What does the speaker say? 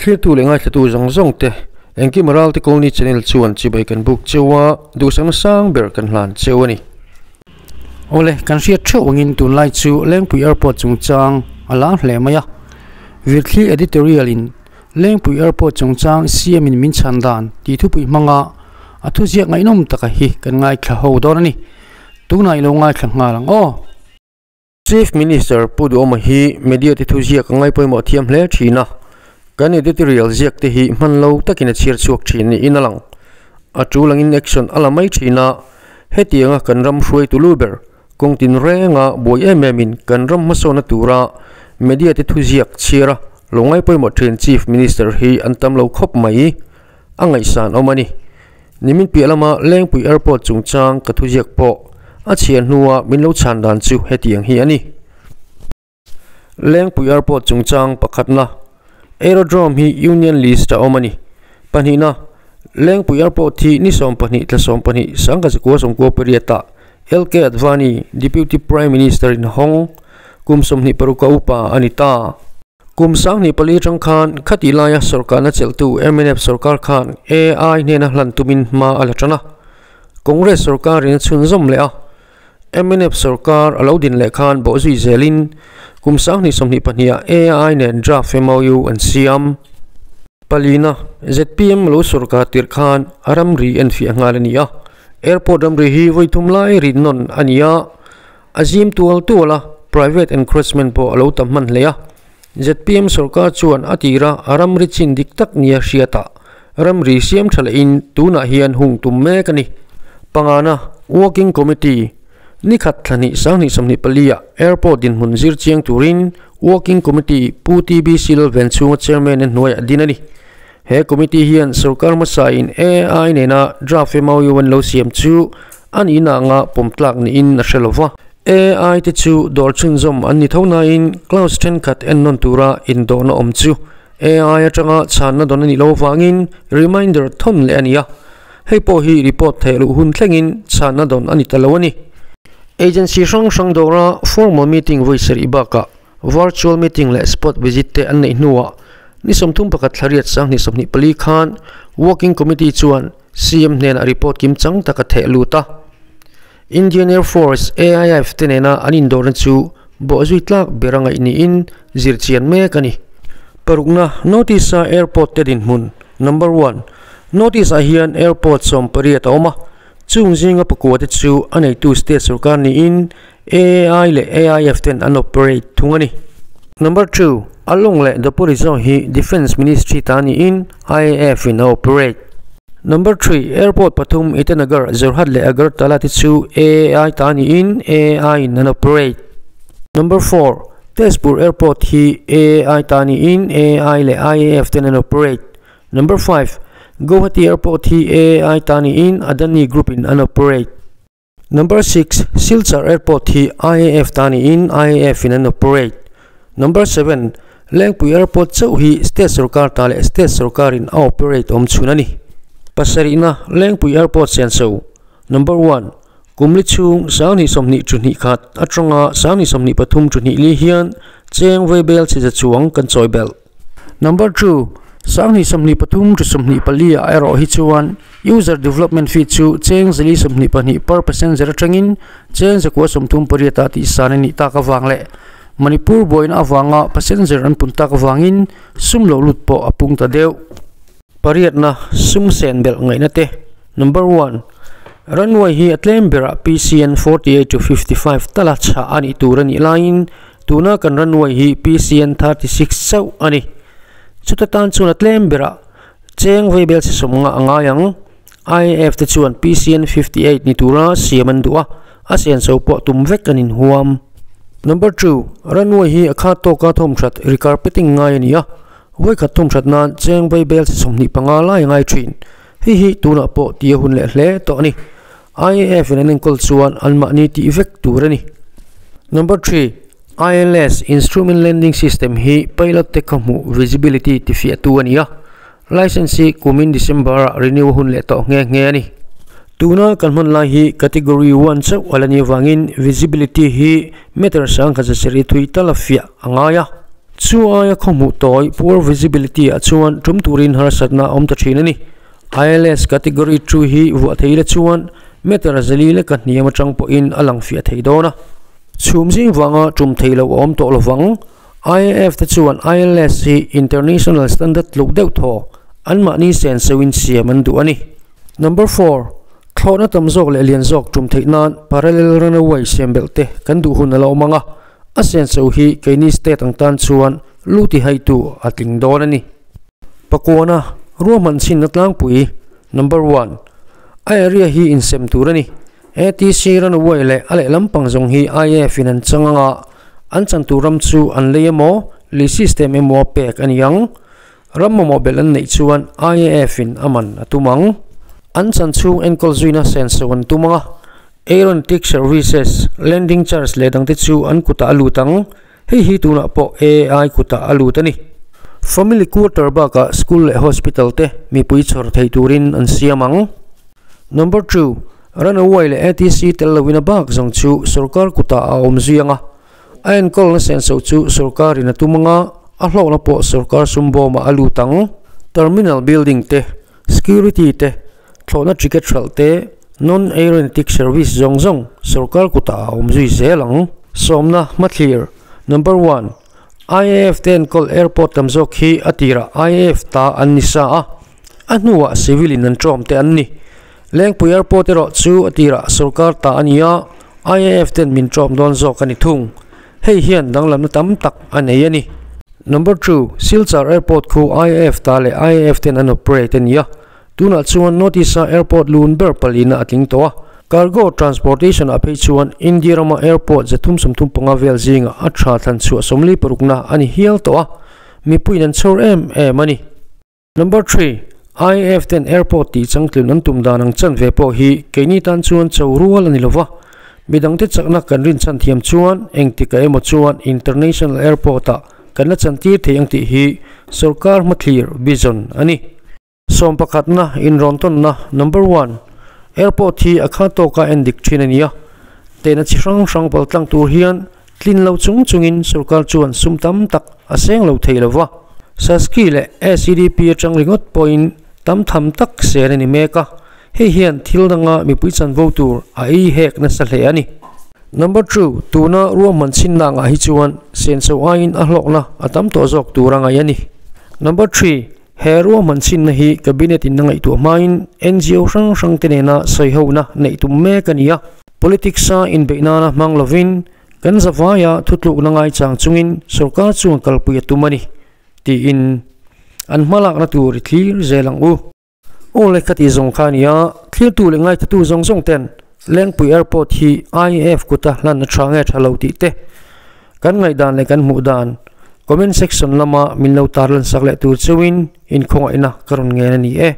Thlir tu leh ngaithlatu zawng zawng te Engkim Ralte Colony Channel chuan chibai kan buk cheu a, duhsakna sang ber kan hlan cheu a ni. Awle, kan hriat theuh angin tunlai chu Lengpui Airport chungchang a lar hle mai a. Virthli Editorial in Lengpui Airport chungchang CM in min chhan dan tih thupui hmanga a thuziak ngaihnawm taka hi kan ngaithla ho dawn a ni. Tunah i lo ngaithla nghal ang aw. Chief Minister Pu Duhawma hi media te thuziak a ngaipawimawh thiam hle thin a, kan editorial ziak te hi hman lo takin a chhiar chhuak thin niin a lang. A tul angin action a la mai thin a, hetianga kan ram hruaitu lu ber kawng tin renga buai em em in kan ram hmasawnna tura media te thuziak chhiar a lo ngaipawimawh thin Chief Minister hi an tam lo khawp mai a ngaihsan awm a ni. Nimin piah lama Lengpui Airport chungchang ka thuziak pawh a chhiar hnua min lo chhan dan chu hetiang hi a ni. Lengpui Airport chungchang pakhatna, Aerodrome hi Union List a awm a ni. Pahnihna, Lengpui Airport hi ni 12 thla 12 1998 ah LK Advani, Deputy Prime Minister in hawng kum 26 a upa a ni ta. Kum 2004 atang khan khati laia sorkarna chelhtu mnf sorkar khan AI hnena hlan tumin hma a la tan a. Congress sorkarin a chhunzawm leh a. Mnf sorkar a lo din leh khan bawhzui zelin kum 2022 ah AI nen draft MOU an siam. Palina, zpm lo sorkar tirh khan a ramri enfiah nghal a ni a. Airport ramri hi vawi thum lai rin nawn a ni a. A zim tual tual a, private encroachment pawh a lo tam hman hle a. Zpm sorkar chuan a tira a ramri chin dik tak nia hriatah ramri siam tha lehin tunah hian hung tum mek a ni. Pangana, Working Committee, Ni khat thla hnih 2024 ah Airport dinhmun zir chiang turin Working Committee Pu TB Silvan chhunga Chairman a hnuaiah din a ni. He committee hian sorkar hmasain AI nena draft MOU an lo siam chu a nihna anga pawm tlak niin a hre lo va. AI te chu dawr chhunzawm an ni tho nain clause thenkhat en nawn tura indawhna awm chu AI atanga chhanna dawn a nih loh avangin reminder thawn leh a ni a. Hei pawh hi report theih luh hun thlengin chhanna dawn a ni ta lo a ni. Agency hrang hrang dawra formal meeting vawi sarih bakah Virtual meeting leh spot visit te an neih hnuah ni 31 thla riat 2024 khan Working Committee chuan CM hnenah report kim chang tak a theh lut a. Indian Air Force, AIF, te nena an indawrna chu bawhzui tlak ber a ngaih niin zirchian mek a ni. Parukna, Notice a airport te dinhmun, Number one, Notice ah hian airport 18 a awm a, chung zinga pakua te chu a neitu state sorkar niin AAI leh AIF ten an operate thung a ni. Number two, Along leh Daporizo hi Defence Ministry ta niin IAF in a operate. Number three, Airport pathum Itanagar, Jorhat leh Agartala te chu AAI ta niin AAI in an operate. Number four, Tezpur Airport hi AAI ta niin AAI leh IAF ten an operate. Number five, Guwahati Airport hi AAI ta niin Adani Group in an operate. Number six, Silchar Airport hi IAF ta niin IAF in an operate. Number seven, Lengpui Airport chauh hi state sorkar ta leh state sorkarin a operate awm chhun a ni. Pasarihna, Lengpui Airport senso. Number one, Kumli chhung 2021 atanga 2023 li hian cheng vaibel chhe za chuang kan chawi belh. Number two, 2023 24 ah erawh hi chuan user development fee chu cheng 422 per passenger atangin cheng 938 ah tihsan a nih tak avang leh Manipur buaina avanga passenger an pun tak avangin sum lo lut pawh a pung ta deuh. Pariatna, sum sen belh ngaihna te. Number one, runway hi a tlem berah PCN 48 to 55 tala chhah a nih tur a nih laiin tuna kan runway hi PCN 36 chauh a ni. Chuta tan chuan a tlem berah cheng vaibel chhe sawm nga a ngai ang. IAF te chuan PCN 58 ni tura siam an duh a, a senso pawh tum vek an inhuam. Number two, runway hi a khat tawka thawmthat recarpeting ngai a ni a, vawikhat thawmthat nan cheng vaibel chhe 25 lai a ngai thin. Hei hi tunah pawh tih a hun leh hle tawh a ni. IAF in an enkawl chuan anmahni tih vek tur a ni. Number three, ILS, Instrument Landing System, hi pilot te khaw hmuh, visibility, tifiahtu a ni a. License hi kumin December ah renew a hun leh tawh nghe nghe a ni. Tuna kan hman lai hi Category one chauh a la ni avangin visibility hi meter 1130 thui tal a fiah a ngai a. Chu aia khaw hmuh tawi, poor visibility, ah chuan tum turin harsatna a awm ta thin a ni. ILS Category ii hi vuah thei la chuan meter zali leka hniam atang pawhin a lang fiah thei dawn a. Chhum zing vanga tum thei lo a awm tawh lovang. IAF te chuan ILS hi international standard tluk deuh thaw anmahni senso in siam an duh a ni. Number four, Thlawhna tam zawk leh lian zawk tum theih nan parallel runway siam belh te kan duh hun a lo awm ang a, a senso hi keini state ang tan chuan lu ti haitu a tling dawn a ni. Pakuana, ruahman chhinna tlangpui, Number one, A area hi insem tur a ni. ATC runway leh a lehlam pang zawng hi IAF in an chang ang a, an chan tur ram chu an lei emaw, lei system emaw a pek a ni ang. Ram mamawh belh an neih chuan IAF in a man a tum ang. An chan chhung enkawl zuina senso an tum ang a, Aeronautic Services, landing charge leh dangte chu an kutah a lut ang. Hei hi tunah pawh AI kutah a lut a ni. Family quarter bakah school leh hospital te mipui chhawr thei turin an siam ang. Number two, Runaway leh ATC tel loin a bak zawng chu sorkar kutah a awm zui ang a. A enkawlna senso chu sorkarin a tum ang a, a hlawkna pawh sorkar sum bawmah a lut ang. Terminal building te, security te, thlawhna ticket hralh te, non-aeronautic service zawng zawng sorkar kutah a awm zui zel ang. Sawmna hmathlir Number one, IAF te enkawl airport tam zawk hi a tirah IAF ta an ni sa a, a hnuah civil in an ṭawm te an ni. Lengpui airport erawh chu a tirah sorkar ta a ni a, IAF ten min ṭawm dawn zawk a ni thung. Hei hian danglamna tam tak a nei a ni. Number two, Silchar airport khu IAF ta leh IAF ten an operate a ni a, Tunah chuan North East a airport lun ber palina a tling tawh a, cargo transportation ah phei chuan India rama airport 335 vel zingah a tha thlan chhuah 46na a ni hial tawh a, mipuiin an chhawr em em a ni. Number three, IAF ten airport tih changtlun an tum dan ang chanve pawh hi keini tan chuan cho rual a ni lova, midangte chakna kan rinchhan thiam chuan engtikah emaw chuan international airport ah kan la chantir thei ang tih hi sorkar hmathlir vision a ni. Sawmpakhatna inrawntawnna Number one, Airport hi a kha tawka en dik thin a ni a, tehna chi hrang hrang pal tlang tur hian tlin lo chung chungin sorkar chuan sum tam tak a seng lo thei lo va. Saski leh SEDP atang ringawt pawhin tam tham tak sen a ni mek a, hei hian thil danga mipui chanvo tur a ei hek nasa hle a ni. Number two, Tuna ruahman chhinna angah hi chuan senso aiin a hlawkna a tam tawh zawk tur a ngaih a ni. Number three, He ruahman chhinna hi Cabinet in a ngaihtuah hmain NGO hrang hrang te nena sawihona neih tum mek a ni a. Politics a inbeih nana hmang lovin kan zavaia thutlukna ngaichang chungin sorkar chuan kalpui a tum a ni, tiin an hmalakna tur i thlir zel ang u. Aw le ka tih zawng kha a ni a, thlirtu leh ngaithatu zawng zawng ten Lengpui Airport hi IAF kuta hlan a tha nge tha lo tih te kan ngaihdan leh kan hmuh dan comment section lama min lo tarlan sak leh tur cheuhin inkhawngaihna ka rawn ngen a ni e.